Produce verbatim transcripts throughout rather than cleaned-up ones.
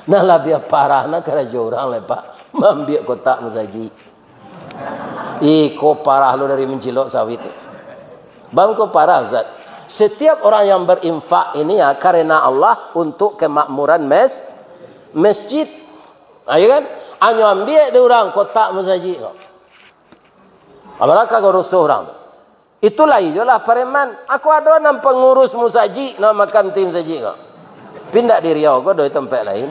Nan labiah parah na karajo urang lai, Pak, maambiak kotak musajik. Iko parah lo dari mancilok sawit. Bang, ko parah, Ustaz. Setiap orang yang berinfak ini, ya, karena Allah, untuk kemakmuran mes-, masjid. Ayo kan? Anyo ambiak dek urang kotak musajik ko. Abalakah ko rusuah urang tu. Itu lai jo lah pareman. Aku ado nan pangurus musajik, nan makan tim musajik ko. Pindah di Riau ko, dari tampek lain.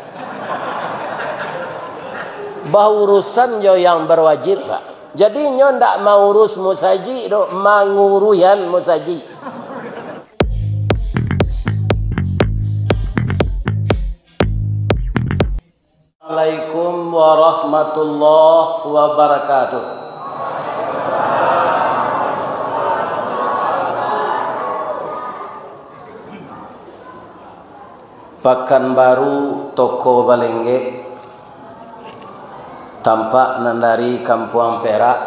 Baurusan jo yang berwajib, Pak. Jadi, nyo ndak maurus musajik doh, manguruian musajik. Assalamualaikum warahmatullahi wabarakatuh. Pakanbaru, toko balenggek, tampak nan dari Kampuang Perak,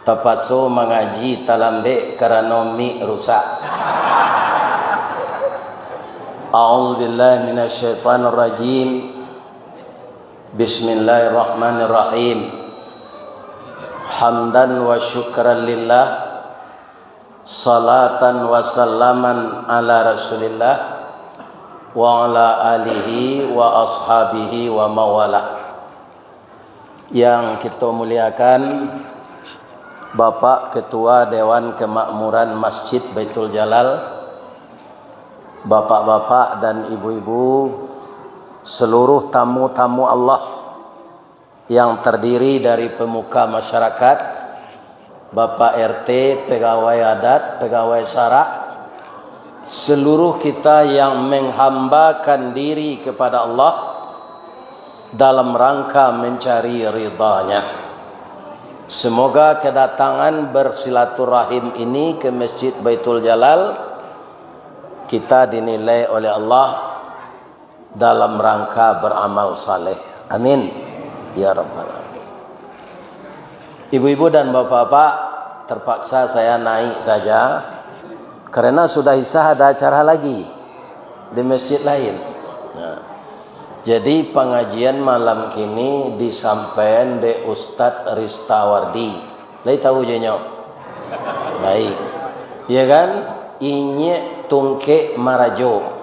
tapaso mangaji talambek karano mik rusak. A'udzubillahi minasyaitonirrajim. Bismillahirrahmanirrahim. Hamdan wa syukran lillah, salatan wa salaman ala Rasulillah, wa ala alihi wa ashabihi wa mawalah. Yang kito muliakan, Bapak Ketua Dewan Kemakmuran Masjid Baitul Jalal, bapak-bapak dan ibu-ibu, seluruh tamu-tamu Allah yang terdiri dari pemuka masyarakat, Bapak R T, pegawai adat, pegawai sarak, seluruh kita yang menghambakan diri kepada Allah dalam rangka mencari ridha-Nya. Semoga kedatangan bersilaturahim ini ke Masjid Baitul Jalal, kita dinilai oleh Allah dalam rangka beramal saleh. Amin, ya rabbal alamin. Ibu-ibu dan bapak-bapak, terpaksa saya naik saja, karena sudah Isya ada acara lagi di masjid lain. Nah, jadi, pangajian malam kini disampaikan dek Ustadz Ristawardi. Lai tahu je nyo? Baik. Iya kan? Inyiak Tungkek Marajo.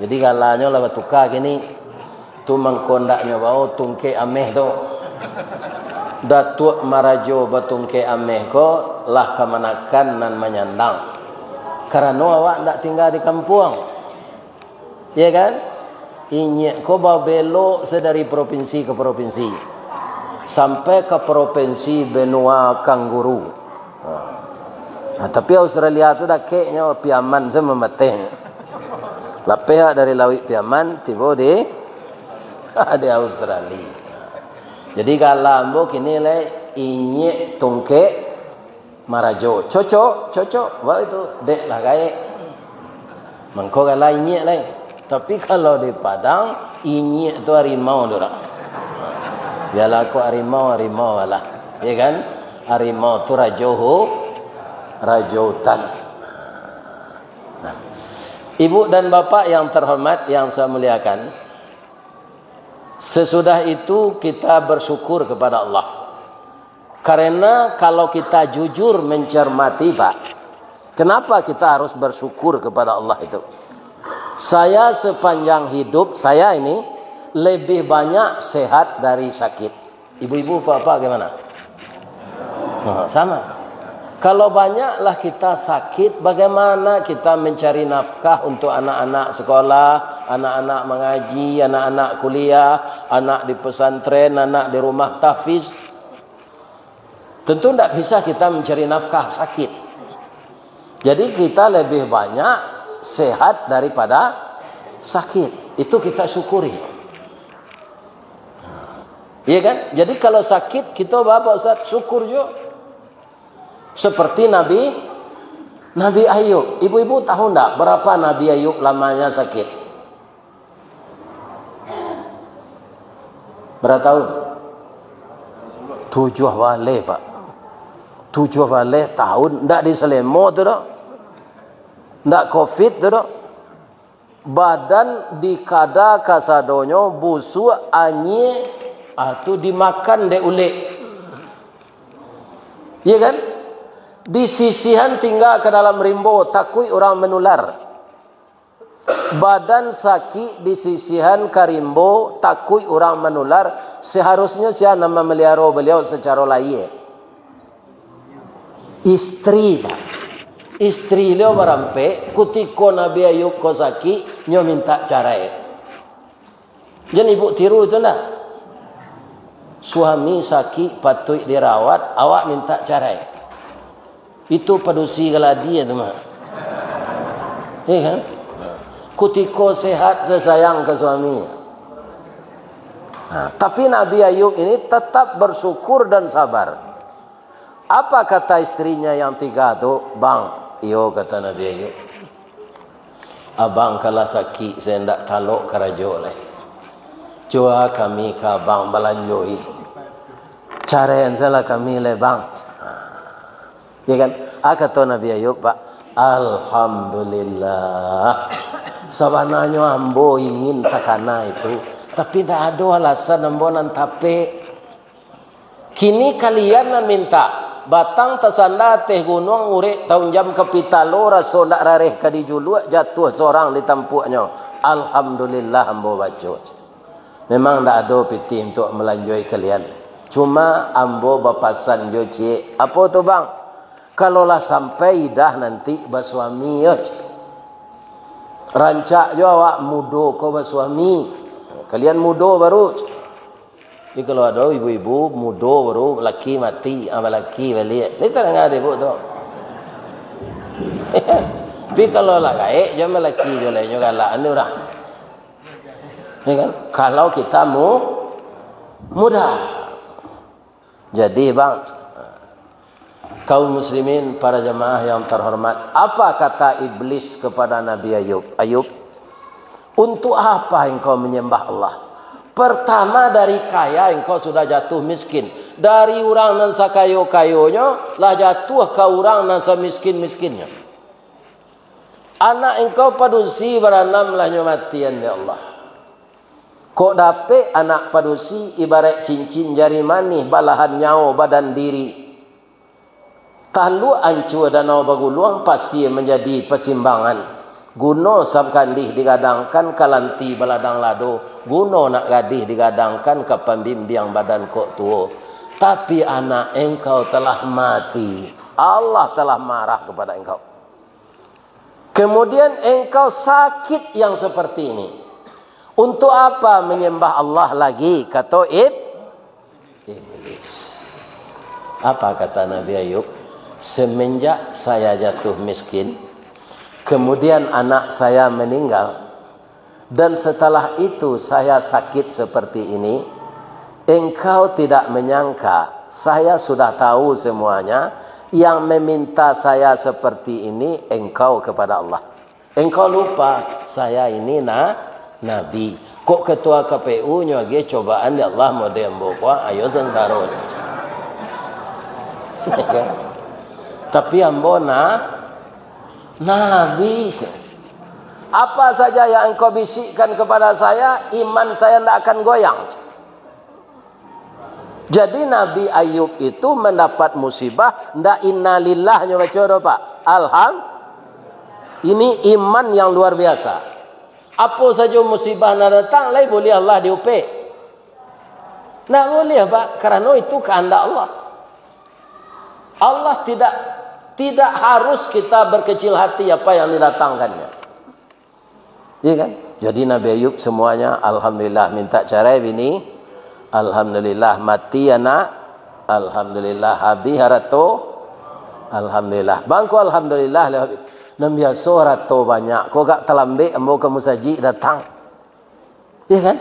Jadi, galanyo lah batuka kini. Tu mangko ndaknyo bao Tungkek Ameh tu. Datuak Marajo Batungkek Ameh ko lah kamanakan nan manyandang. Karano awak ndak tingga di kampuang. Iya kan? Inyiak ko babelok se dari propinsi ka propinsi, sampai ka propinsi benua kangguru. Ha. Nah, tapi Australia tu dakeknyo, Piaman se mambateh. Lapeh dari lauik Piaman, tibo di, di Australia. Jadi, gala ambo kini lai Inyiak Tungkek Marajo. Cocok, cocok. Baru itu, dek lah gaek. Mangko gala inyiak lai. Tapi kalau di Padang, inyiak tu harimau tu dak. Bialah ko harimau, harimau lah. Ya kan? Harimau tu rajo hu-, rajo hutan. Nah. Ibu dan bapak yang terhormat, yang saya muliakan, sesudah itu kita bersyukur kepada Allah. Karena kalau kita jujur mencermati, Pak, kenapa kita harus bersyukur kepada Allah itu? Saya sepanjang hidup saya ini lebih banyak sehat dari sakit. Ibu-ibu, bapak-bapak, bagaimana? Nah, sama. Kalau banyaklah kita sakit, bagaimana kita mencari nafkah untuk anak-anak sekolah, anak-anak mengaji, anak-anak kuliah, anak di pesantren, anak di rumah tahfiz? Tentu ndak bisa kita mencari nafkah sakit. Jadi, kita lebih banyak sehat daripada sakit. Itu kita syukuri. Iya kan? Jadi, kalau sakit, kita, bapak ustaz, syukur jo. Seperti Nabi, Nabi Ayub. Ibu-ibu tahu ndak berapa Nabi Ayub lamanya sakit? Bara tahun? Tujuah baleh, Pak. Tujuah baleh tahun. Ndak di Selemo tu doh. Ndak covid tu doh. Badan dikada kasadonyo, busuak, anyie, ah, tu dimakan dek ulek. Iya kan? Disisihan tingga ka dalam rimbo, takuik urang manular. Badan sakik, disisihan ka rimbo, takuik urang manular. Seharusnyo sia nan mamaliharo baliau sacaro lahia? Istri, Pak. Istri baliau barampek, kutiko Nabi Ayub ko sakik, nyo mintak carai. Jan ibu tiru itu ndak? Suami sakik patuik dirawat, awak mintak carai. Itu padusi kaladi tu mah. Iya kan? Kutiko sehat, saya sayang ka suami. Nah, tapi Nabi Ayub ini tetap bersyukur dan sabar. Apa kata istrinya yang tiga tu? "Bang," "Iyo," kata Nabi Ayub. "Abang kalah sakik, saya ndak talok karajo lai. Jua kami ka abang balanjoi. Caraian sajolah kami lai, Bang." Ya kan? Ah, kato Nabi Ayub, Pak, "Alhamdulillah. Sabananyo ambo ingin takana itu, tapi ndak ado alasan ambo nan tapek. Kini kalian nan mintak, batang tasanda ateh gunuang, urek taunjam ka pitalo, raso ndak rareh ka dijuluak, jatuah sorang di tampuaknyo. Alhamdulillah ambo baco. Memang ndak ado pitih untuak malanjoi kalian. Cuma ambo bapasan jo ciek." "Apo tu, Bang?" "Kalau lah sampai idah nanti basuami, yo, cik. Rancak jo awak mudo ko basuami. Kalian mudo baru, cik. Tapi kalau ado ibu-ibu mudo baru, laki mati, ah, balaki baliak. Lai tadanga dek ibu tu. Tapi kalau lah gaek, jan balaki jo lainyo, galak ni urang." Ya kan? Kalau kita mu-, muda. Jadi, Bang, kaum muslimin, para jamaah yang terhormat, apa kata iblis kepada Nabi Ayub? "Ayub, untuk apa engkau menyembah Allah? Pertama dari kaya engkau sudah jatuh miskin. Dari urang nan sakayo-kayonyo, lah jatuah ka urang nan samiskin-miskinnyo. Anak engkau padusi baranam, lah nyo matian dek Allah. Kok dapek anak padusi, ibarat cincin jari manih, balahan nyawo badan diri. Taluak ancua danau baguluang, pasie manjadi pasimbangan. Guno sab kandih digadangkan, ka lanti baladang lado. Guno nak gadih digadangkan, ka pambimbiang badan kok tuo. Tapi anak engkau telah mati. Allah telah marah kepada engkau. Kemudian engkau sakit yang seperti ini. Untuk apa menyembah Allah lagi?" Kato Ib-, Iblis. Apa kata Nabi Ayub? "Semenjak saya jatuh miskin, kemudian anak saya meninggal, dan setelah itu saya sakit seperti ini, engkau tidak menyangka, saya sudah tahu semuanya, yang meminta saya seperti ini engkau kepada Allah. Engkau lupa, saya ini na-, nabi. Kok ketua K P U nyo agiah cobaan dek Allah model ambo ko, ayo sansaro." Tapi ambo na-, nabi, cek. "Apa saja yang engkau bisikkan kepada saya, iman saya ndak akan goyang," cek. Jadi Nabi Ayub itu mandapat musibah, ndak innalillah nyo baco doh, Pak. Alham-, ini iman yang luar biasa. Apo sajo musibah nan datang, lai buliah Allah diupek? Ndak buliah, Pak, karano itu kahandak Allah. Allah tidak, tidak harus kita berkecil hati apa yang didatangkannya. Iya kan? Jadi Nabi Ayub semuanya, alhamdulillah, minta carai bini, alhamdulillah, mati anak, alhamdulillah, habih harato, alhamdulillah. Bangko alhamdulillah lah. Nan biaso harato banyak, kok gak talambek ambo ka musajik datang. Iya kan?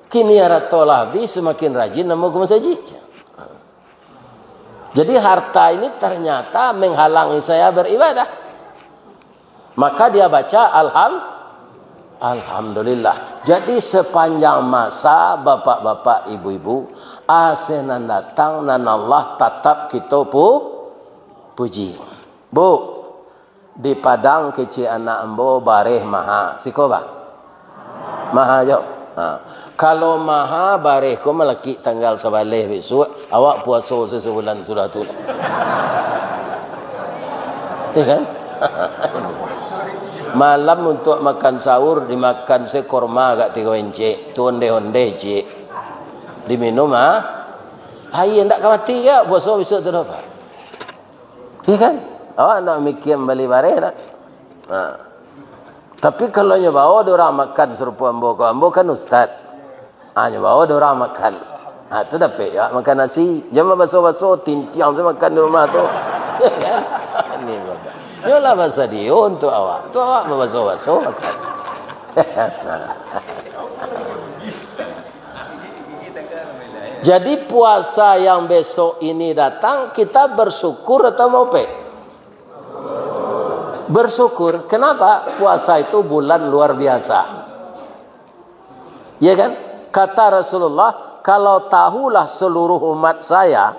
Kini harato lah habih, semakin rajin ambo ka musajik. Jadi harta ini ternyata menghalangi saya beribadah. Maka dia baca alham-, alhamdulillah. Jadi sepanjang masa, bapak-bapak, ibu-ibu, ase nan datang nan Allah tatap kito pu-, puji. Bu, Di Padang kecek anak ambo bareh maha. Siko bah? Maha jo. Ha. Kalau maha bareh ko malakik tanggal sabaleh bisuak, awak puaso se sabulan sudah tu. Ya kan? Malam untuk makan sahur dimakan se korma agak tigo encek, tu ondeh-ondeh cik. Diminum ah. Aia ndak ka mati ka puaso bisuak tu doh, Pak. Iya kan? Awak nak mikir bali bareh nak? Ha. Tapi kalau nyo bawa dek urang makan sarupo ambo ko, ambo kan ustaz. Ha, nyo bawa dek urang makan. Ha, tu dapek yo makan nasi. Jan babaso-baso, tintiang se makan di rumah tu. Iya kan? Ni bapak. Nyo lah basadio untuk awak. Tu awak babaso-baso makan. Jadi puasa yang besok ini datang, kita bersyukur atau maupek? Bersyukur. Kenapa? Puasa itu bulan luar biasa. Ya kan? Kata Rasulullah, "Kalau tahulah seluruh umat saya,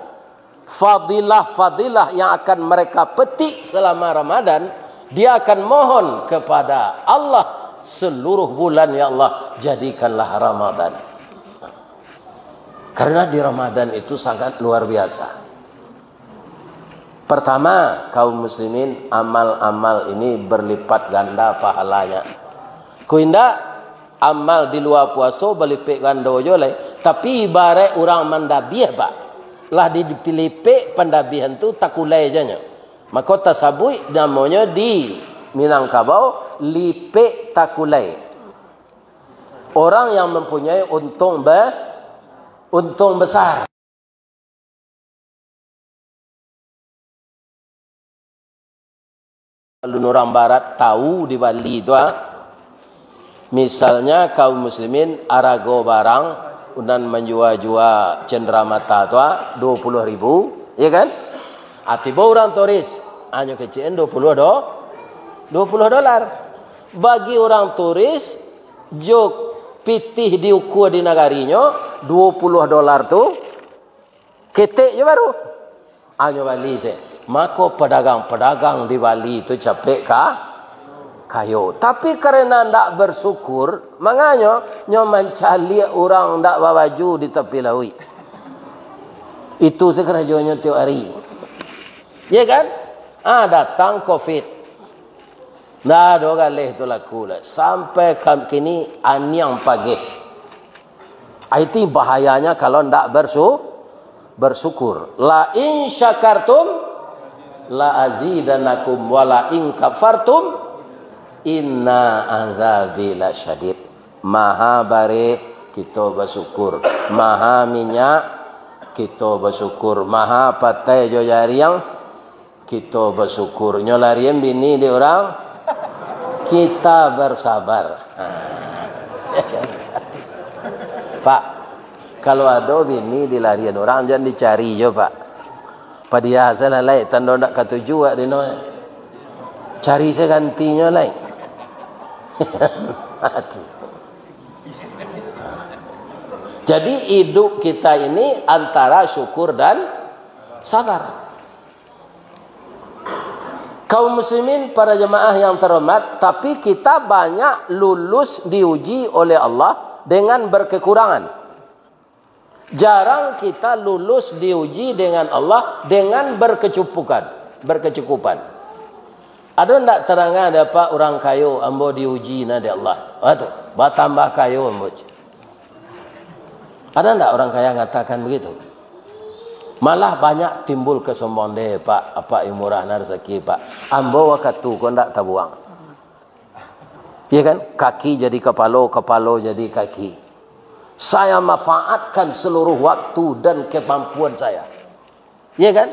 fadilah-fadilah yang akan mereka petik selama Ramadan, dia akan mohon kepada Allah seluruh bulan, 'Ya Allah, jadikanlah Ramadan.'" Karena di Ramadan itu sangat luar biasa. Pertama, kaum muslimin, amal-amal ini berlipat ganda pahalanya. Ko indak, amal di lua puaso balipek gando jo lai. Tapi ibarat urang mandabiah, Pak. Lah di-, dilipek pandabiahan tu takulai jo nyo. Mako tasabuik namonyo di Minangkabau, lipek takulai. Orang yang mempunyai untung be-, untung besar. Alun urang barat tahu di Bali tu, ah. Misalnya kaum muslimin, arago barang nan manjua-jua cendramata tu, ah, dua puluh ribu, ya kan? Ah, tibo urang turis, hanyo kecek-an dua puluh do-, dua puluh dolar. Bagi urang turis, jo pitih diukua di nagarinyo, dua puluh dolar tu, ketek jo baru. Hanyo bali se. Mako, padagang-padagang di Bali tu capek ka-, kayo. Tapi, karena ndak bersyukur, manganyo nyo mancaliak urang ndak babaju di tapi lauik. Itu se karajonyo tiok hari. Ya kan? Ah, datang covid. Ndak ado galeh tu laku lah. Sampai ka-, kini aniang pageh. Itu bahayanya kalau ndak bersu-, bersyukur. "La in syakartum la azidannakum wa la in kafartum inna azabi lasyadid." Maha bareh, kito basyukur. Maha minyak, kito basyukur. Maha patai jo jariang, kito basyukur. Nyo larian bini dek urang, kita bersabar. Pak, kalau ado bini dilarian urang, jan dicari jo, Pak. Padiah salah lai, tando ndak katuju awak dino. Cari sagantinyo lai. Jadi, hidup kita ini antara syukur dan sabar. Kaum muslimin, para jemaah yang terhormat, tapi kita banyak lulus diuji oleh Allah dengan berkekurangan. Jarang kita lulus diuji dengan Allah dengan berkecupukan, berkecukupan. Ado ndak tarangan dek Apak urang kayo, "Ambo diuji nah dek Allah. Wah tu, batambah kayo ambo." Ada ndak orang kaya ngatakan begitu? Malah banyak timbul kesombongan, "Deh, Pak, Apak yang murah na rezeki, Pak. Ambo wakatu ko ndak tabuang." Iya kan? Kaki jadi kapalo, kapalo jadi kaki. Saya manfaatkan seluruh waktu dan kemampuan saya. Ya kan?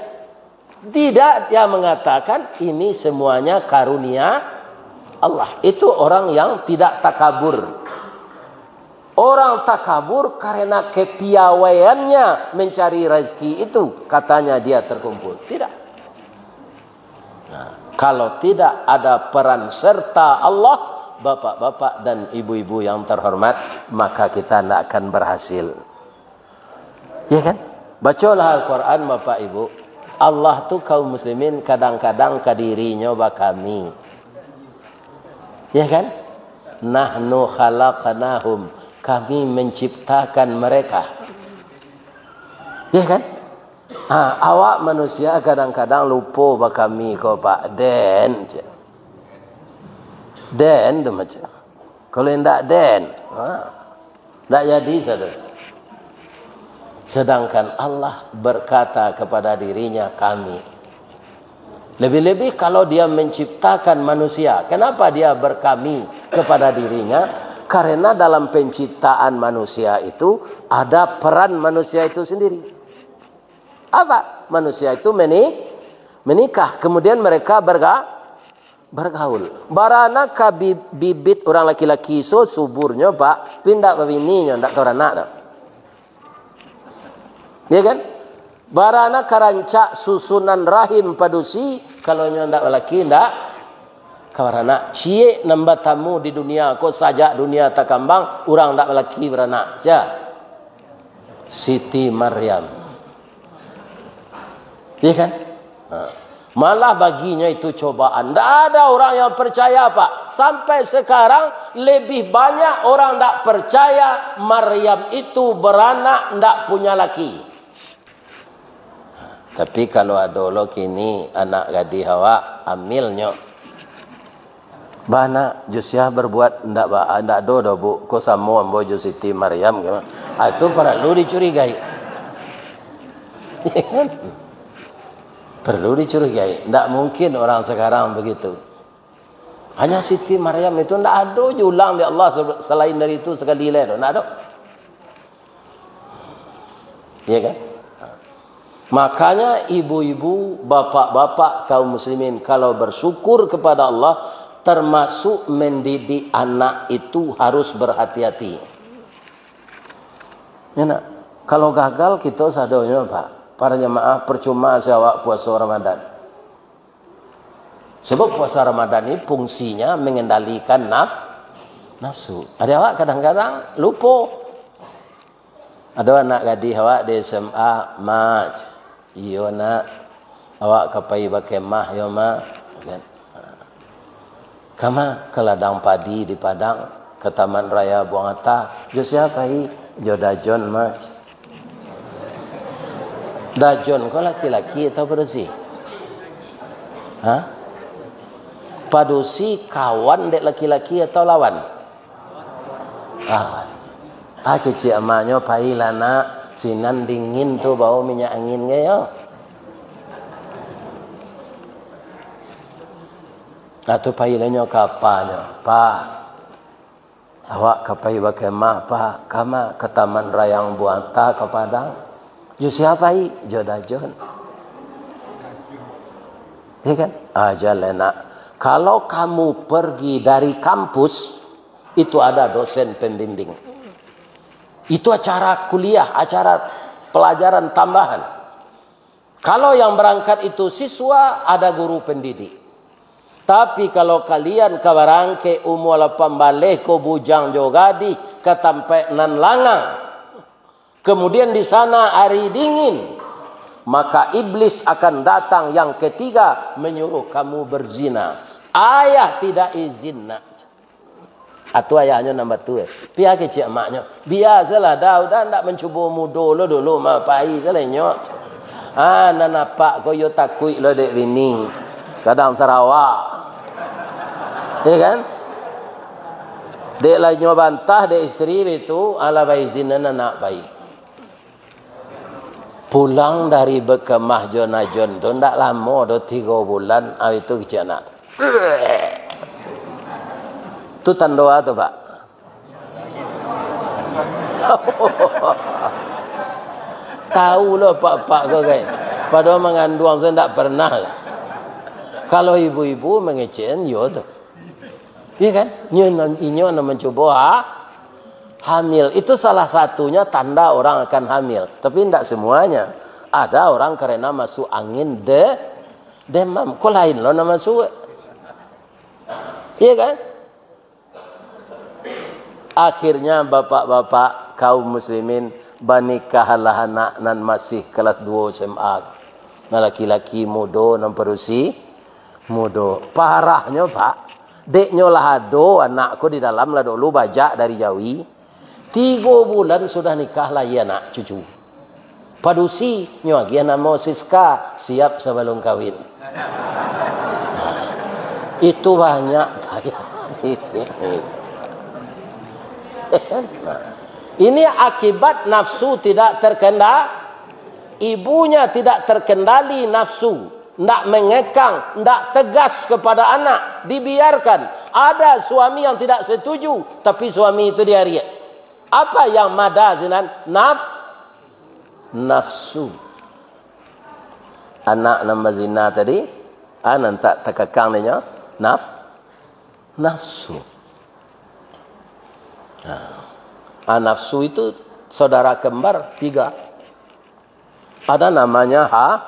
Tidak, dia mengatakan ini semuanya karunia Allah. Itu orang yang tidak takabur. Orang takabur karena kepiawaiannya mencari rezeki itu, katanya dia terkumpul. Tidak. Nah, kalau tidak ada peran serta Allah, bapak-bapak dan ibu-ibu yang terhormat, maka kita tidak akan berhasil. Ya kan? Bacolah Al-Quran, Bapak Ibu. Allah tu, kaum muslimin, kadang-kadang ka dirinyo bakami. Ya kan? "Nahnu khalaqnahum," kami menciptakan mereka. Ya kan? Ha, awak manusia kadang-kadang lupo bakami ko, Pak. Den, cek. Den tu macam. Kalau indak den, ha, indak jadi, saudara. Sedangkan Allah berkata kepada dirinya, "Kami." Lebih-lebih kalau Dia menciptakan manusia. Kenapa Dia berkami kepada dirinya? Karena dalam penciptaan manusia itu ada peran manusia itu sendiri. Apa? Manusia itu meni-, menikah, kemudian mereka berga-, bergaul. Baranak ka bi-, bibit urang laki-laki, so suburnyo, Pak, pindah babininyo, ndak ka baranak doh. Ya kan? Baranak ka rancak susunan rahim padusi, kalau nyo ndak balaki, ndak ka baranak. Ciek nan batamu di dunia ko, sajak dunia takambang, urang ndak balaki baranak. Sia? Siti Maryam. Iya kan? Ha. Malah baginya itu cobaan. Ndak ada orang yang percaya, Pak. Sampai sekarang, lebih banyak orang ndak percaya Maryam itu beranak, ndak punya laki. Tapi kalau ado lo kini anak gadih awak, amilnyo. Bana, jo sia berbuat, ndak ba-, ndak ado doh, Bu. Ko samo ambo jo Siti Maryam, gitu. Ah, itu paralu dicurigai. Paralu dicurigai. Ndak mungkin orang sekarang begitu. Hanya Siti Maryam itu ndak ado julang di Allah se-, selain dari itu sekali lai tu, ndak ado. Iya kan? Makanya ibu-ibu, bapak-bapak, kaum muslimin, kalau bersyukur kepada Allah, termasuk mendidik anak itu harus berhati-hati. Ya nak? Kalau gagal, kita sadonyo, Pak, para jamaah, percuma se awak puasa Ramadan. Sebab puasa Ramadan ni fungsinya mengendalikan naf-, nafsu. Ada awak kadang-kadang lupo. Ado anak gadih awak di S M A, "Mak, iyo nak, awak ka pai bakemah yo, Mak." Kan? "Kama?" "Ka ladang padi di Padang, ka Taman Raya Buang Ata." "Jo sia pai?" "Jo Dajon, Mak." Dajon ko laki-laki atau padusi? Ha? Padusi kawan dek laki-laki atau lawan? Lawan. Ah, kecek amaknyo, "Pailah nak, sinan dingin tu, bao minyak angin ka yo." Nah, tu pailah nyo ka apanyo, "Pa, awak ka pai bakemah, Pa, kama, ka Taman Raya Buang Ata, ka Padang." "Jo sia pai?" "Jo Dajon." Ya kan? Ah, jaleh nak. Kalau kamu pergi dari kampus, itu ada dosen pembimbing. Itu acara kuliah, acara pelajaran tambahan. Kalau yang berangkat itu siswa, ada guru pendidik. Tapi kalau kalian ka barangkek umua lapan baleh ko, bujang jo gadih, ka tampek nan langang, kemudian di sana ari dingin, maka iblis akan datang yang ketiga, menyuruh kamu berzina. Ayah tidak izin, nak. Atu ayahnyo nan batua. Pia kecek amaknyo, "Biasolah, dah, udah ndak mancubo mudo lo dulu, mah, pai salah inyo. Ah, nan apak ko iyo takuik lo dek bini. Kadang Sarawak." Ya kan? Dek lah inyo bantah dek isteri itu, alah baizin nan anak pai. Pulang dari bakemah jo Dajon tu, ndak lamo doh, tigo bulan, ah, itu kecek anak. Tu tando apo tu, Pak? Tahu lo pak-pak ko, kan? Padahal manganduang sajo ndak pernah. Kalau ibu-ibu mangecek, yo tu. Iya kan? Inyo nan, inyo nan mancubo ha-, hamil. Itu salah satunya tanda orang akan hamil. Tapi ndak semuanya. Ada orang karena masuk angin de-, demam. Ko lain lo nan masuk. Iya kan? Akhirnya bapak-bapak kaum muslimin, banikahlah anak nan masih kelas dua S M A. Nan laki-laki mudo, nan padusi mudo. Parahnyo, Pak, deknyo lah ado anak ko di dalam lah dulu bajak dari jawi. Tigo bulan sudah nikah, lahia anak cucu. Padusi, nyo agiah namo Siska, siap sabalum kawin. Itu banyak. Ini akibat nafsu tidak terkendali. Ibunya tidak terkendali nafsu, ndak mengekang, ndak tegas kepada anak, dibiarkan. Ada suami yang tidak setuju, tapi suami itu diariak. Apa yang mada sinan? Naf-, nafsu. Anak nan bazina tadi, ah, nan tak takakang dinyo, naf-, nafsu. Nah, ah, nafsu itu saudara kembar tiga. Ada namanya ha-,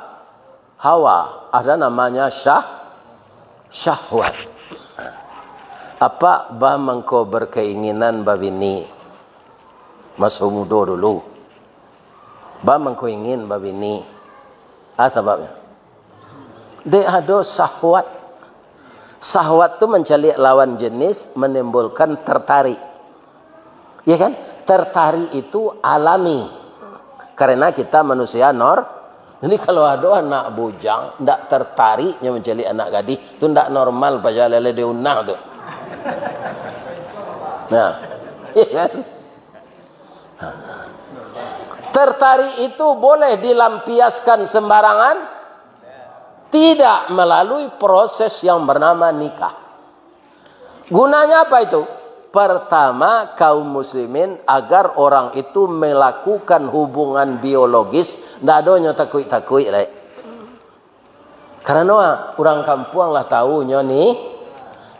hawa, ada namanya syah-, syahwat. Apak ba mangko berkeinginan babini maso mudo dulu. Ba mangko ingin babini. Ah, sababnyo? Dek ado syahwat. Syahwat tu mancaliak lawan jenis, menimbulkan tertarik. Iya kan? Tertarik itu alami. Karena kita manusia nor-, jadi kalau ado anak bujang, ndak tertariknyo mancaliak anak gadih, tu ndak normal, paja lele diunah tu. Nah, iya kan? Tertarik itu boleh dilampiaskan sembarangan, tidak melalui proses yang bernama nikah. Gunanya apa itu? Pertama, kaum muslimin, agar orang itu melakukan hubungan biologis, ndak adonyo takuik-takuik lai. Karano urang kampuang lah tahu nyo ni,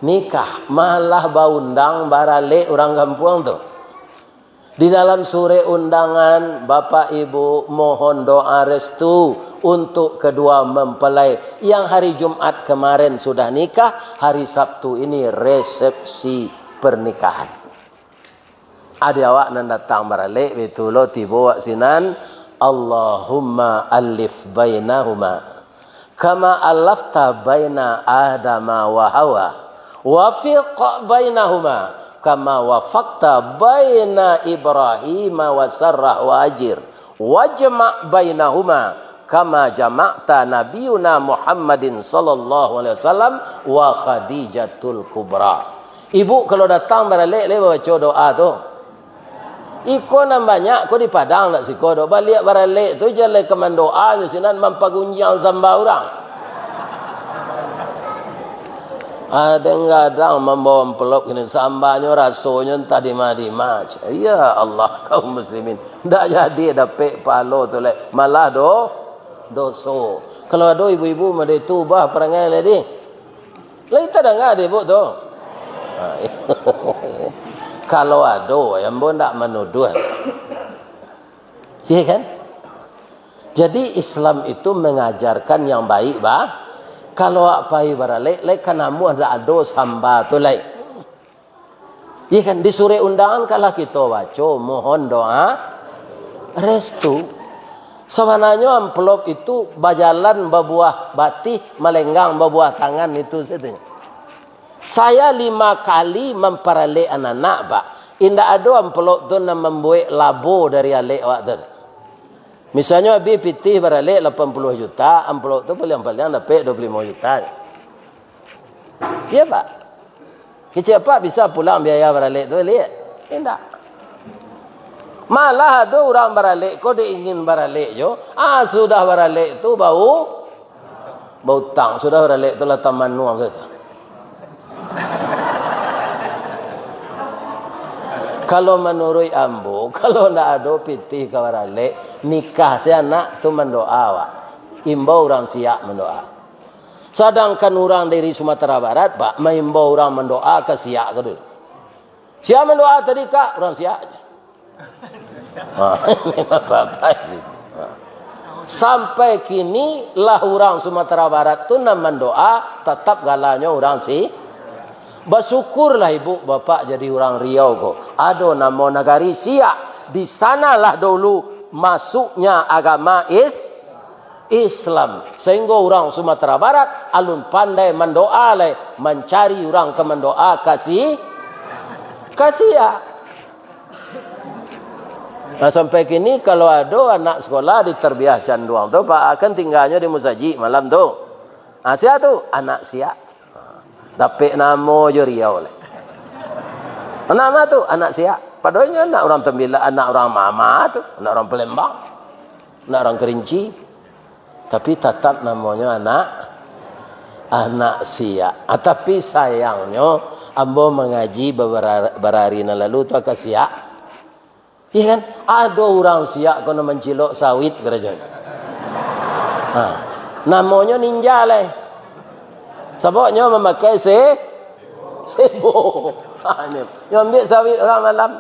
nikah, malah baundang baralek urang kampuang tu. Di dalam surek undangan, Bapak Ibu mohon doa restu untuk kedua mempelai yang hari Jumat kemarin sudah nikah, hari Sabtu ini resepsi pernikahan. Adi awak nan datang baralek, bitu lo tibo wak sinan, Allahumma alif bainahuma kama alafta baina Adama wa Hawa, wafiq bainahuma kama wafakta baina Ibrahim wa Sarah wa Ajir, wajma' bainahuma kama jama'ta Nabiyuna Muhammadin sallallahu alaihi wasallam wa Khadijatul Kubra. Ibu kalau datang baralek, lai babaco doa tu. Iko nan banyak ko di Padang dak siko doh. Baliak baralek tu jan lai ka mandoa nyo sinan mampagunjiang samba urang. Kadang-kadang mambawa amplop kini, sambanyo rasonyo antah dima-dima. Ya Allah, kaum muslimin. Ndak jadi dapek pahalo tu lai. Malah do-, doso. Kalau ado ibu-ibu model tu, ubah parangai lai dih. Lai tadanga dek ibu tu? Ha, kalau ado, ambo ndak manuduah. Iya kan? Jadi, Islam itu mengajarkan yang baik, bah. Kalau awak pai baralek, lai ka namuah ndak ado samba tu lai. Iya kan? Di surek undangan kalah kito baco, mohon doa restu. Sabananyo amplop itu bajalan babuah batih, malenggang babuah tangan itu sajo. Saya lima kali mamparalek anak-anak, Pak. Indak ado amplop tu nan mambuek labo dari alek awak tu. Misalnyo abih pitih baralek lapan puluah juta, amplop tu paliang-paliang dapek dua puluh limo juta. Iya, Pak? Kecek Apak bisa pulang biaya baralek tu baliak? Indak. Malah ado urang baralek ko dek ingin baralek jo, ah, sudah baralek tu bau, bautang. Sudah baralek tu lah tamanuang sajo. Kalau manuruik ambo, kalau ndak ado pitih ka baralek, nikah se anak tu mandoa awak. Imbau urang Siak mandoa. Sadangkan urang dari Sumatera Barat, Pak, maimbau urang mandoa ka Siak ka tu. Siak mandoa tadi, Kak, urang Siak. Ha, memang bapak ini. Ha. Sampai kini lah urang Sumatera Barat tu nan mandoa, tatap galanyo urang Si-. Basyukurlah ibu bapak jadi urang Riau ko. Ado namo nagari Siak. Di sanalah dulu masuknya agama Is-, Islam. Sahinggo urang Sumatera Barat alun pandai mandoa lai, mancari urang ka mandoa ka si-, ka siak. Nah, sampai kini, kalau ado anak sekolah di Tarbiah Canduang tu, Pak, akan tinggalnyo di musajik malam tu. Ah, sia tu? Anak siak. Dapek namo jo Riau lai. Anak ma tu? Anak siak. Padahal inyo anak urang Tembila, anak urang Mama tu, anak urang Palembang, anak urang Kerinci. Tapi tatap namonyo anak, anak siak. Ah, tapi sayangnyo, ambo mangaji babara-, barari nan lalu tu ka siak. Iya kan? Ado urang siak ko nan mancilok sawit karajonyo. Ha. Namonyo ninja lai. Sababnyo mamakai se-, sebo. Ha, ini. Nyo ambiak sawit urang malam.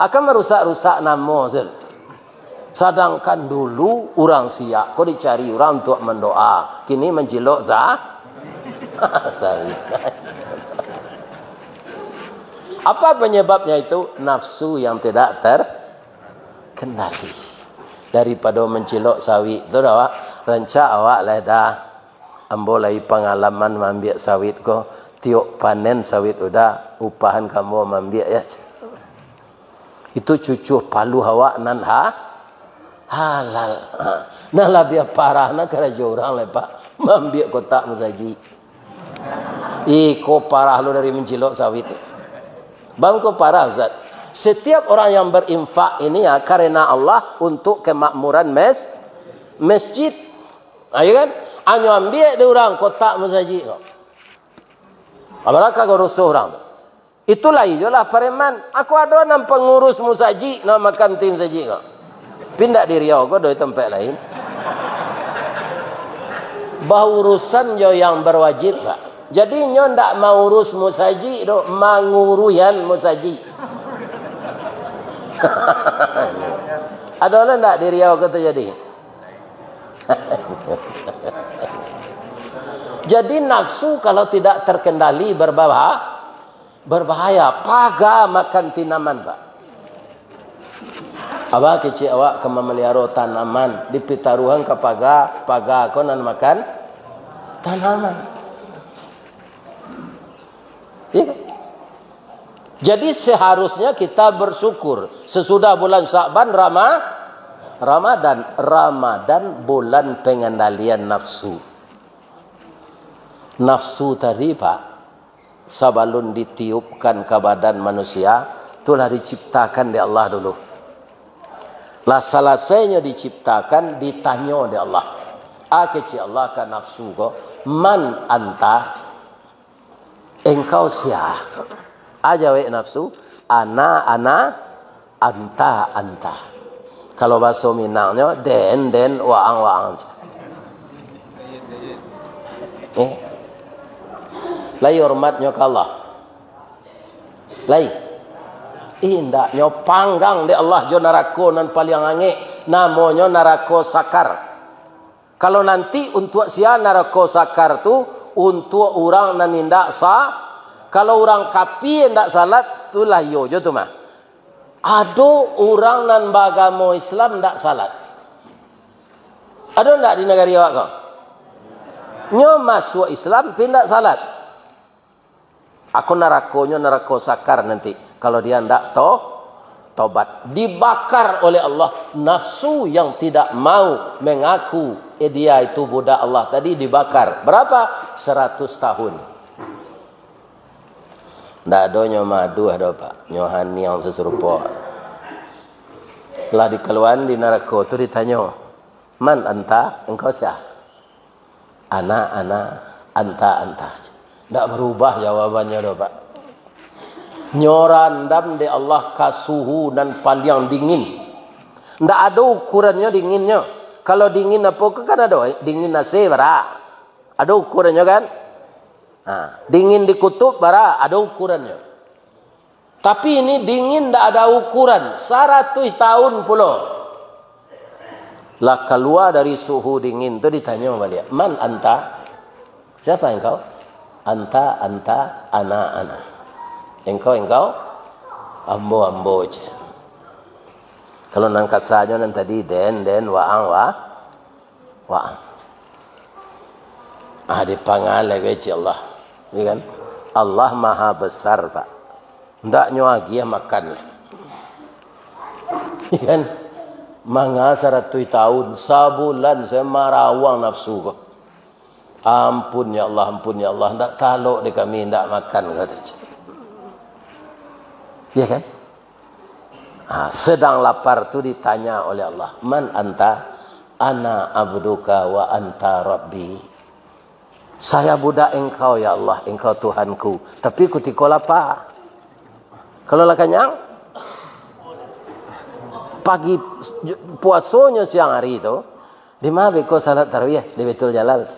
Akan marusak-rusak namo, Zul. Sadangkan dulu urang siak ko dicari urang untuak mandoa. Kini mancilok sa-, sawit. Apa penyebabnya itu? Nafsu yang tidak terkendali. Daripado mancilok sawit tu dah, awak, rancak awak lah dah. Ambo lai pangalaman maambiak sawit ko, tiok panen sawit udah, upahan ka ambo maambiak ya. Itu cucuah paluah awak nan ha-, halal. Ha. Nah, labiah parah nah karajo urang lai, Pak. Maambiak kotak musajik. Iko parah lo dari mancilok sawit. Bang, ko parah, Ustaz. Setiap orang yang berinfak ini ya karena Allah untuk kemakmuran mes-, masjid. Ayo kan? Anyo ambiak di urang kotak musajik ko. Abarakah ko rusuh urang tu. Itulah iyolah pareman. Aku ado nan pangurus musajik, nan makan tim musajik ko. Pindah di Riau ko, dari tempat lain. Baurusan jo yang berwajib, Pak. Jadi, nyo ndak maurus musajik doh, manguruian musajik. Ado lah ndak di Riau ko terjadi? Jadi, nafsu kalau tidak terkendali, berbahaya. Berbahaya, paga makan tanaman, Pak. Abah kecek awak ka mamaliharo tanaman, dipitaruahan ka paga, paga ko nan makan tanaman. Iya kan? Jadi, seharusnya kita bersyukur sesudah bulan Sya'ban, Rama-, Ramadan. Ramadan bulan pengendalian nafsu. Nafsu tadi, Pak, sabalun ditiupkan ka badan manusia, tu lah diciptakan dek Allah dulu. Lah salasainyo diciptakan, ditanyo dek Allah. A kecek Allah ka nafsu ko, "Man anta?" Engkau sia? A jawek nafsu, "Ana, ana, anta, anta." Kalau bahaso Minangnyo, den, den, waang, waang. Eh? Lai hormatnyo ka Allah? Lai? Indaknyo panggang dek Allah jo narako nan paliang angek, namonyo narako sakar. Kalau nanti untuak sia narako sakar tu, untuak urang nan indak sa-, kalau urang kapia indak salat, tu lah iyo jo tu mah. Ado urang nan baagamo Islam ndak salat? Ado ndak di nagari awak ko? Nyo masuak Islam, tapi ndak salat. Ako narakonyo narako sakar nanti, kalau dia ndak to-, tobat. Dibakar oleh Allah, nafsu yang tidak mau mengaku, eh, dia itu budak Allah tadi dibakar. Berapa? Seratus tahun. Ndak ado nyo maduah doh, Pak. Nyo haniang sasurupo. Lah dikaluaan di narako tu ditanyo, "Man anta?" Engkau sia? "Ana, ana, anta, anta." Ndak barubah jawabannyo doh, Pak. Nyo randam dek Allah ka suhu nan paliang dingin. Ndak ado ukurannyo dinginnyo. Kalau dingin apo ko kan ado, dingin A C bara. Ado ukurannyo kan? Ha, dingin di kutub bara, ado ukurannyo. Tapi ini dingin ndak ada ukuran, saratuih tahun pulo. Lah kalua dari suhu dingin tu ditanyo baliak, "Man anta?" "Siapa engkau?" "Anta, anta, ana, ana." "Engkau, engkau?" "Ambo, ambo," ceh. Kalau nan kasanyo nan tadi, "Den, den, waang, wa-, Pak. Ah, dipangalai kecek Allah. Ya kan? Allah Maha Besar, Pak. Ndak nyo agiah makan. Ya kan? Manga saratuih tahun, sabulan saya marawang nafsu ko. Ampun ya Allah, ampun ya Allah, ndak talok di kami, ndak makan, kata cik. Ya kan? Ha, sedang lapar tu ditanya oleh Allah, "Man anta?" "Ana abduka wa anta rabbi." "Saya budak Engkau, ya Allah, Engkau Tuhanku, tapi kutiko lapar." Kalau lah kanyang, pagi puasonyo siang hari tu, di ma beko salat tarawih? Di Baitul Jalal.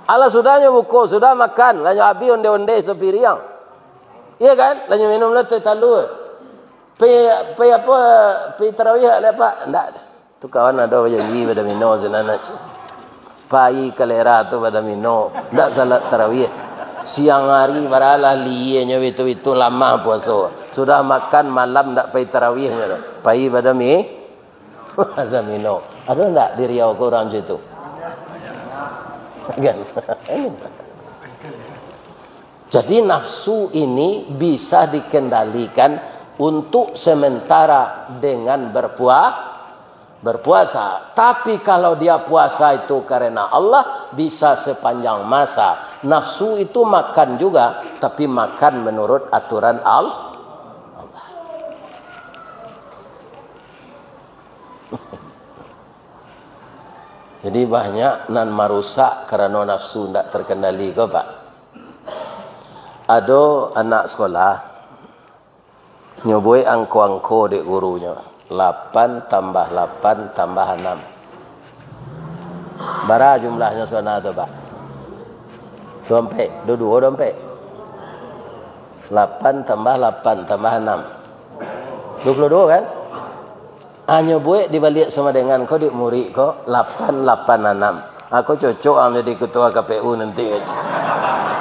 Alah, sudahnyo buko, sudah makan, lah nyo abih onde-onde sapiriang. Iya kan? Lah nyo minum lah teh talua. Pai, pai apo, pai tarawih lah, Pak? Ndak. Tu kawan ado bajanji pada Mino sinan, cik. Pai kalera tu pada Mino, ndak salat tarawih. Siang hari baralah lienyo bitu-bitu lamah puaso. Sudah makan malam ndak pai tarawihnyo tu. Pai pada Mi-, pada Mino. Ado ndak di Riau ko urang macam itu? Kan? Jadi nafsu ini bisa dikendalikan untuk sementara dengan berpua-, berpuasa. Tapi kalau dia puasa itu karena Allah, bisa sepanjang masa. Nafsu itu makan juga, tapi makan menurut aturan Al-, Allah. Jadi banyak nan marusak karano nafsu ndak terkendali ko, Pak. Ado anak sekolah, nyo buek angko-angko dek gurunyo, lapan tambah lapan tambah anam. Bara jumlahnyo sabananyo tu, Pak? Duo ampek, duo duo duo ampek. Lapan tambah lapan tambah anam. Duo puluah duo, kan? Hanyo buek dibaliak samo dengan ko, dek murik ko, lapan lapan anam. Ako cocok ang jadi ketua K P U nanti, kecek.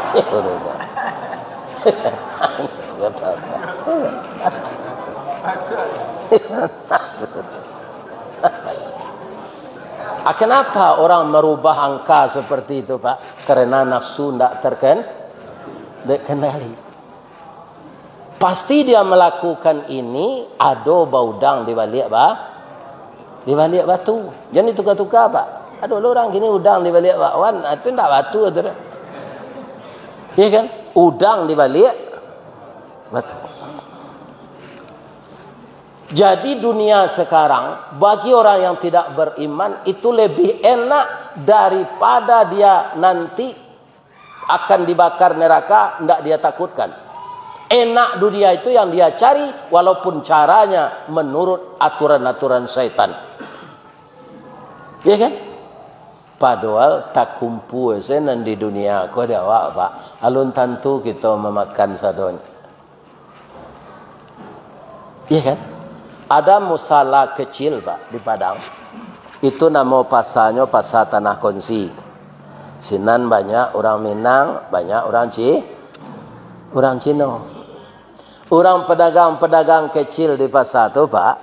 Cek urang. Ah, kenapa orang merubah angka seperti itu, Pak? Karena nafsu ndak terken-, ndak kendali. Pasti dia melakukan ini, ado baudang di baliak ba-, di baliak batu. Jan dituka-tuka, Pak. Ado lo urang kini udang di baliak bakwan, ah, tu ndak batu tu doh. Iya kan? Udang di baliak batu. Jadi dunia sekarang, bagi orang yang tidak beriman, itu lebih enak daripada dia nanti akan dibakar neraka, ndak dia takutkan. Enak dunia itu yang dia cari, walaupun caranya menurut aturan-aturan syaitan. Ya kan? Padahal takumpua se nan di dunia ko dek awak, Pak. Alun tantu kito mamakan sadonyo. Iya kan? Ada musala kecil, Pak, di Padang. Itu namo pasanyo Pasa Tanah Konsi. Sinan banyak urang Minang, banyak urang Ci-, urang Cino. Urang pedagang-pedagang kecil di pasa tu, Pak,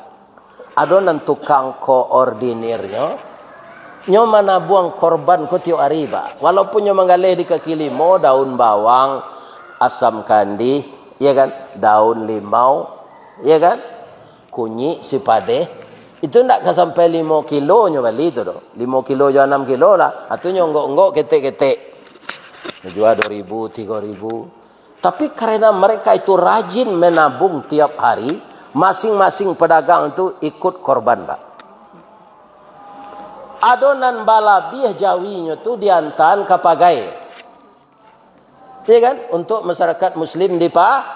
ado nan tukang koordinirnyo, nyo manabuang korban ko tiok ari, Pak. Walaupun nyo manggaleh di kaki limo, daun bawang, asam kandih, iya kan? Daun limau, iya kan? Kunyik sipadeh. Itu ndak ka sampai limo kilo nyo bali tu doh. Limo kilo jo anam kilo lah. Atu nyo onggok-onggok ketek-ketek. Jua duo ribu, tigo ribu. Tapi karena mereka itu rajin menabung tiap hari, masing-masing pedagang tu ikut korban, Pak. Ado nan balabiah jawinyo tu diantaan ka pagai. Iya kan? Untuk masyarakat muslim dipa-,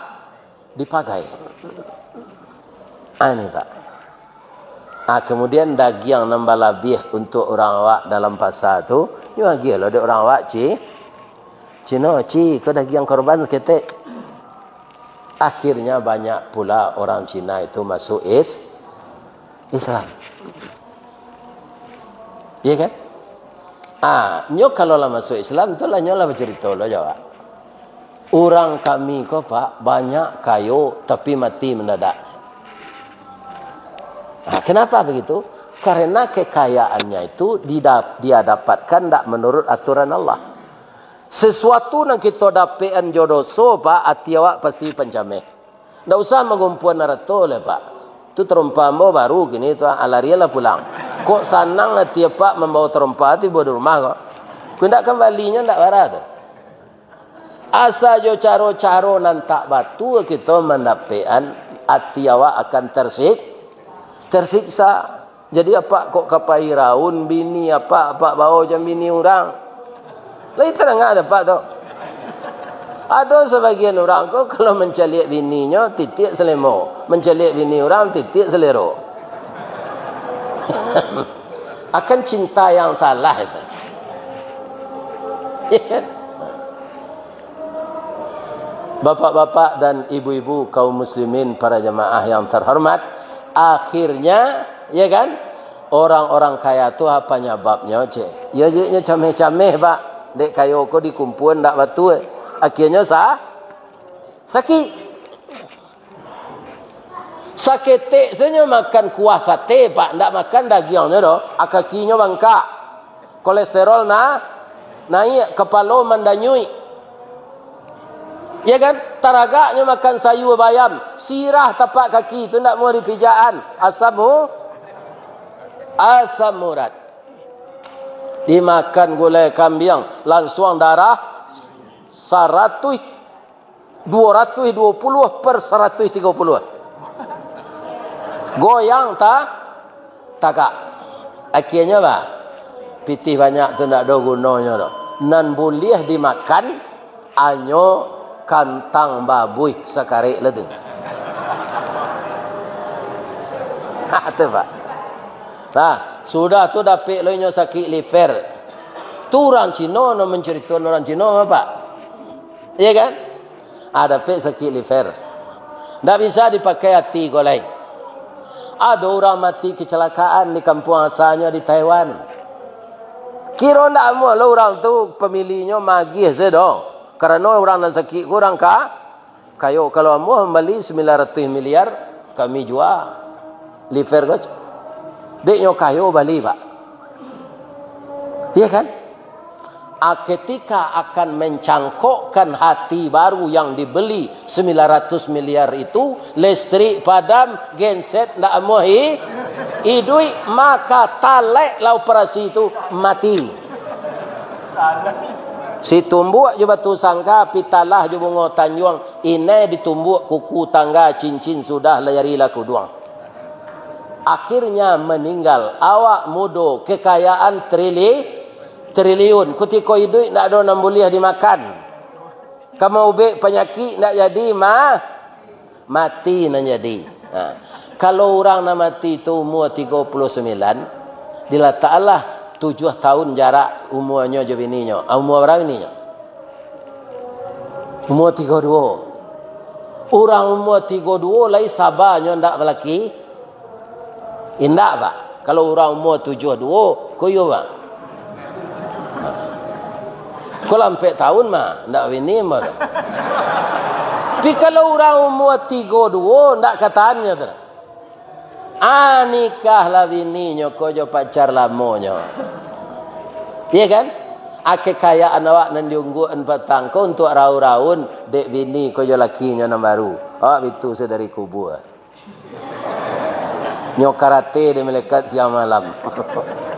dipagai. Ah, ini, Pak. Ah, kemudian dagiang nan balabiah untuk urang awak dalam pasa tu, nyo agiah lo dek urang awak, Ci. Cino, Ci, ko dagiang korban saketek. Akhirnya banyak pula orang Cina itu masuk is-, Islam. Iya kan? Ah, nyo kalau lah masuk Islam, tu lah nyo lah bacarito lo jawab. Urang kami ko, Pak, banyak kayo, tapi mati mendadak. Ah, kenapa begitu? Karena kekayaannya itu dida-, dia dapatkan ndak menurut aturan Allah. Sesuatu nan kito dapekan jo doso, Pak, ati awak pasti pancameh. Ndak usah mangumpuan arato lai, Pak. Tu tarompa ambo baru kini tu, ah, larilah pulang. Kok sanang ati Apak mambawa tarompa tibo di rumah ko? Kok ndak kambalinyo ndak bara tu. Asa jo caro-caro nan tak batua kito mandapekan, ati awak akan tersik-, tersiksa. Jadi, Apak kok ka pai raun bini Apak, Apak bao jam bini urang. Lai tadanga dek Apak tu. Ado sabagian urang ko, kalau mancaliak bininyo, titiak salemo. Mancaliak bini urang, titiak salero. Akan cinta yang salah itu. Ya kan? Bapak-bapak dan ibu-ibu, kaum muslimin, para jamaah yang terhormat, akhirnya, ya kan, orang-orang kaya tu apa nyababnyo, cek? Ya, jiknyo cameh-cameh, Pak. Dek kayo ko dikumpuan ndak batua. Akhirnyo sa-, sakik. Saketek sajo makan kuah sate, Pak, ndak makan dagiangnyo doh, a kakinyo bangkak. Kolesterol na-, naiak, kapalo mandanyuik. Ya kan? Taragaknyo makan sayua bayam, sirah tapak kaki tu ndak muah dipijakan. Asam u-, asam urat. Dimakan gulai kambiang, lansuang darah saratuih, duo ratuih duo puluah per saratuih tigo puluah. Goyang ta-, tagak. Akhirnyo, bah, pitih banyak tu ndak ado gunonyo doh. Nan buliah dimakan, hanyo kantang babuih sakarek lah tu. Ha, tu, Pak. Nah, sudah tu dapek lo inyo sakik liver. Tu urang Cino, no, mancaritoan urang Cino, Pak. Iya kan? Ah, dapek sakik liver. Ndak bisa dipakai ati ko lai. Ado urang mati kecelakaan di kampuang asalnyo di Taiwan. Kiro ndak amuah lo urang tu, pamilihnyo magiah se do. Karano urang nan sakik ko urang ka-, kayo. Kalau amuah mambali sambilan ratuih miliar, kami jua liver ko. Dek nyo kayo bali, Pak. Iya kan? Ah, ketika akan mencangkokkan hati baru yang dibeli sembilan ratus miliar itu, listrik padam, genset ndak amuah i-, iduik, maka talek lah operasi itu, mati. Situmbuak jo batu sangka, pitalah jo bungo tanjuang, inai ditumbuak kuku tangga, cincin sudah, jari lah kuduang. Akhirnya meninggal, awak mudo, kekayaan trili-, triliun. Kutiko iduik ndak ado nan buliah dimakan. Ka maubek panyakik ndak jadi, ma-, mati nan jadi. Ha. Kalau urang nan mati tu umua tigo puluah sambilan, dilataklah tujuah tahun jarak umuanyo jo bininyo. Ah, umua bara bininyo? Umua tigo duo. Urang umua tigo duo lai saba nyo ndak balaki? Indak, Pak. Kalau urang umua tujuah duo, ko iyo, Pak. Ko lah ampek tahun mah, ndak bini mah tu. Tapi kalau urang umua tigo duo, ndak ka tahan nyo tu. Ah, nikahlah bininyo ko jo pacar lamonyo. Iya kan? Ah, kekayaan awak nan diungguakan patang ko untuak raun-raun dek bini ko jo lakinyo nan baru. Awak bitu se dari kubua. Nyo karate dek malaikat siang malam.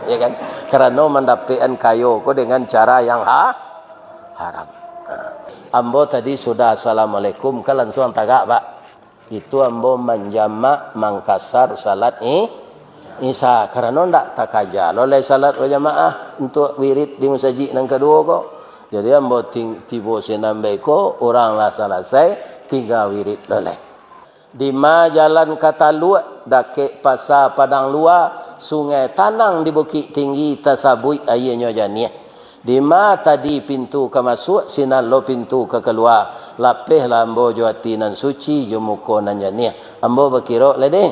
Ya kan? Karano mandapekan kayo ko dengan cara yang ha-, haram. Ha. Ambo tadi sudah assalamualaikum, kan lansuang tagak, Pak. Itu ambo manjamak mangkasar salat i-, Isya. Karano ndak takaja lo lai salat bajamaah untuak wirid di musajik nan kaduo ko. Jadi ambo ting-, tibo sinan baiko, urang lah salasai, tingga wirid lo lai. Dima jalan ka Taluak, dakek pasa Padang Lua, sungai tanang di Bukik Tinggi, tasabuik aianyo janiah. Dima tadi pintu ka masuak, sinan lo pintu ka kalua. Lapehlah ambo jo ati nan suci, jo muko nan janiah. Ambo bakirok lai deh.